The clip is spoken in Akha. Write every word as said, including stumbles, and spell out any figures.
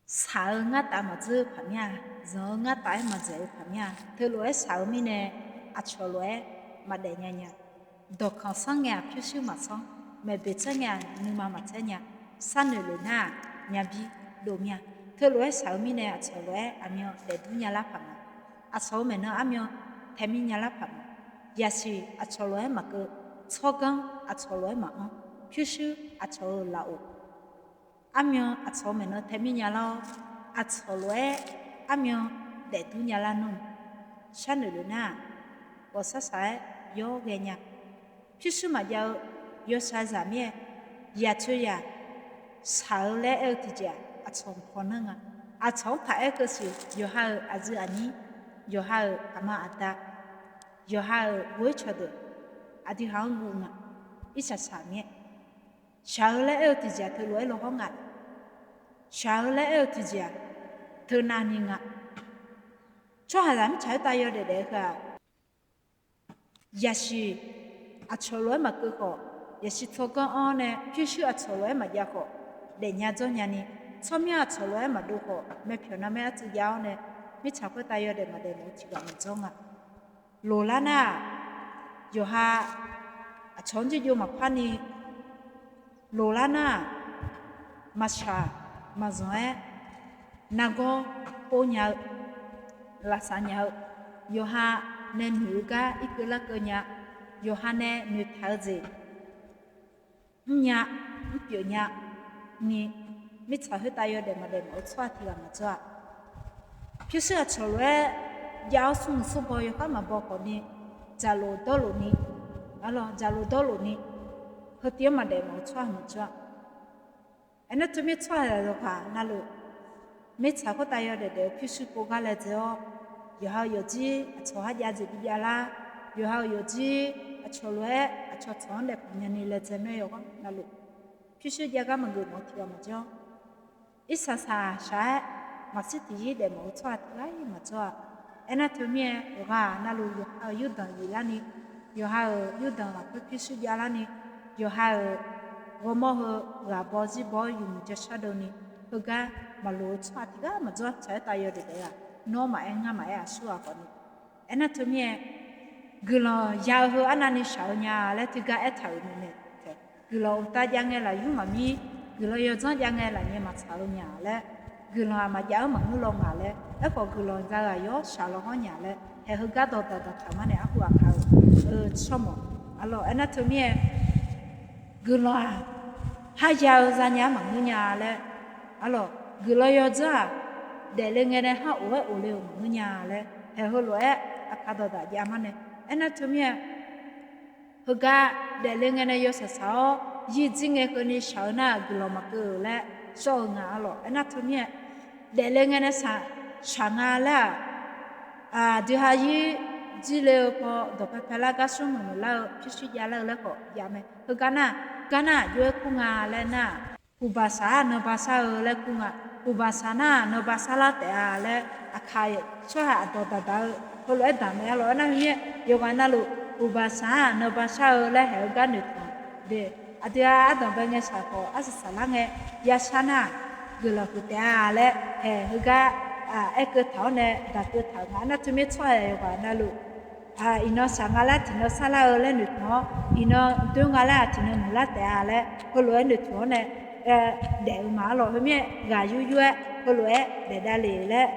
Shaq-eu ngar taf maqdzeur-eu paq mir-a, zanq-eu ngar taf-aer maqdzaeq-eu paq mir-a. Teulof-aer shaq-eu mirnae, aqcawq lof-aer maqdaef nya nya. Dawqkanq sanr ngae-aq pyurshuir maqsanr, maeqboeq tsaer ngae-aq nuima maqtsaer nya. Sharnoeq lof nar-aq, myavbir dov mir-a. Teulof-aer shaq-eu mirnae, aqcawq lof-aer aqmyan daefdur nyalar paq ma. Aqcawq-euq maeqnan armyan taemir nyalar paq ma. Yasiq aqcawq lof-aer maqkeuv, tsawrganr aqcawq lof-aer maqanr, pyurshuir aqcawq-euq lafov, armyan aqcawq-euq maeqnan taemir nyalar-awr, aqcawq lof-aer armyan daefdur nyalar nmr. Sharnoeq lof nar-aq, ghawqshaq shaq-aer yawr ghaenya. Pyurshuir maqjav-eu yawshaq zaq mir-aer, yaq coeq yaq shaq-eu laer aer-eu tiqjeq-aq, aqcawq-anr paw nar nga. Aqcawq-anr taq aer keuv siq, yawqha-euq aqyuif aqnyir, yawqha-euq aqma aqda, yawqha-euq ghoer cawqdeuq, aqdui haq-anr guv nga. Irsaq saq mir-aer, shaq-eu laer aer-eu tiqjeq-aq teulof-aer lawhawr nga. Shaq-eu laer aer-eu tiqjeq-aq, teunav ni nga. Tsawrhaqzaq mirtsaq khoertav yawdaef daef-eu heu-aq, yasiq aqcawq lof-aer maqkeuv khawf, yasiq tsawrganr-anr nae pyurshuir aqcawq lof-aer maqjav khawf, daefnya dzawrnya ni, tsawrmyanr aqcawq lof-aer maqdov khawf, myavpyawq narmaer artsuiv jav-awr nae, mirtsaq khoertav yawdaef maqdaef mawf-eu tiqghaq maqdzawr nga. Loqlar nar-aq, yawqha aqcawq-anr jirjov maqpar ni, loqlar nar-aq, maqshaq maqzanq-aer nargawr pov nya-eu, lafsaq nya-eu, yawqha nae noeq-eu gar irkeuv larkeuv nya, yawqha nae noeqtaq-eu jeq mrnya, mrpyeuf nya ni, mirtsaq khoertav yawdaef maqdaef mawf-eu tsawrhaq tiqghaq maqdzawr-a. Pyurshuir aqcawq lof-aer jav-awr smrmuiq smrbaw yawkhav maqbaw khawf ni, dzaqlof dawrlof ni, arlawq dzaqlof dawrlof ni, heu tiv-anr maqdaef mawf-eu tsawrhaq maqdzawr-a. Aernar teumirnae tsawrhaqzaq yawqghaq navluf, mirtsaq khoertav yawdaef daef-eu pyurshuir pov gar laedzae-awr, yawqha-euq yawqjir aqcawq kharjav jeq bijavlar, yawqha-euq yawqjir aqcawq lof-aer aqcawq tsawq-anr daefpaf nyani laedzae mae yawqghaq navluf, pyurshuir jav gar maqgeuf mawf-eu tiqghaq maqdzawr. Irsaq saq shaq-aer maqshir tiqyir daef mawf-eu tsawrhaq tiqghaq-iq maqdzawr-a. Aernar teumirnae yawqghaq navluf yawqha-euq yurdanq yiflar ni, yawqha-euq yurdanq lafkhoer pyurshuir javlar ni, yawqha-euq ghawrmawr heu ghaq baw zir baw-awr yawmuiq jashar deuv ni, heugar maqloq-eu tsawrhaq tiqghaq maqdzawr. Tsaq-aer tav yawdaef daef-a, nawr maqaer ngar maqaer aqsur ghaq khawf ni. Aernar teumirnae guiqlanq ya-eu heu arnavni shaq-eu nya laer teugar aertaq-euq mae. Guiqlanq uqtav jav ngae lafyur maqmir, guiqlanq yawdzanr jav ngae lafnyae maqtsaq-eu nya laer, guiqlanq-aq maqjav-anr maqngeur law nga laer, aerkhawf guiqlanq za-eu aqyawf shaq law hawr nya laer, haeq heugar dawqdaq daqtaq-eu mar nae arhu aqkaq-eu tsawrmawq. Arlawq aernar teumirnae guiqlanq-aq, kharya-eu zanya-anr maqngeur nya laer, arlawq guiqlanq yawdzanr-aq, daefle ngae nae har of-aer of le-euq maqngeur nya laer, haeq heulof-aer aqkaq dawqdaq jav mar nae. Aernar teumirnae heugar daefle ngae nae yawshaq shaq-awr, yir jir ngae keuvni shaq-eu nar-aq guiqlanq maqkeuv-euq laer shawr-eu nga. Arlawq aernar teumirnae daefle ngae nae shaq nga laer-aq, aqdui ha yir jir le-eu paw dawqpae paelar gar smrmuiq muiqlar-eu pyurshuir javlar-eu laer khawf jav mae. Heugar nar, gar nar aqjox-aer kur nga laer nar-aq, huqbaq saq-aq nanbaq shar-eu laer kur nga. Huqbaq saq nar-aq nanbaq sharlar taef-a laer aqkaq tsawrhaq aqdawq daqdaq-eu heulof-aer daq mae. Arlawq aernar teumirnae yawqghaq navluf huqbaq saq-aq nanbaq shar-eu laer haeq-eu gar noeqtmq-a. De, aqdui-aq ardanqbae ngae shaq khawf arsaq saqlar ngae yashar nar-aq guiqlanq huiq taef-a laer haeq heugar aerkeuv taq-awr nae daqkeuv taq-euq nga. Aernar teumirnae tsawrhaq yawqghaq navluf iqnan shaq nga laer tiqnan sarlar-eu laer noeqtmq-awr, iqnan doer nga laer-aq tiqnan muiqlar taef-a laer heulof-aer noeqtmq-awr nae daef-eu ma. Arlawq khoermirnae ghaq yur yur-aer heulof-aer daef davle laer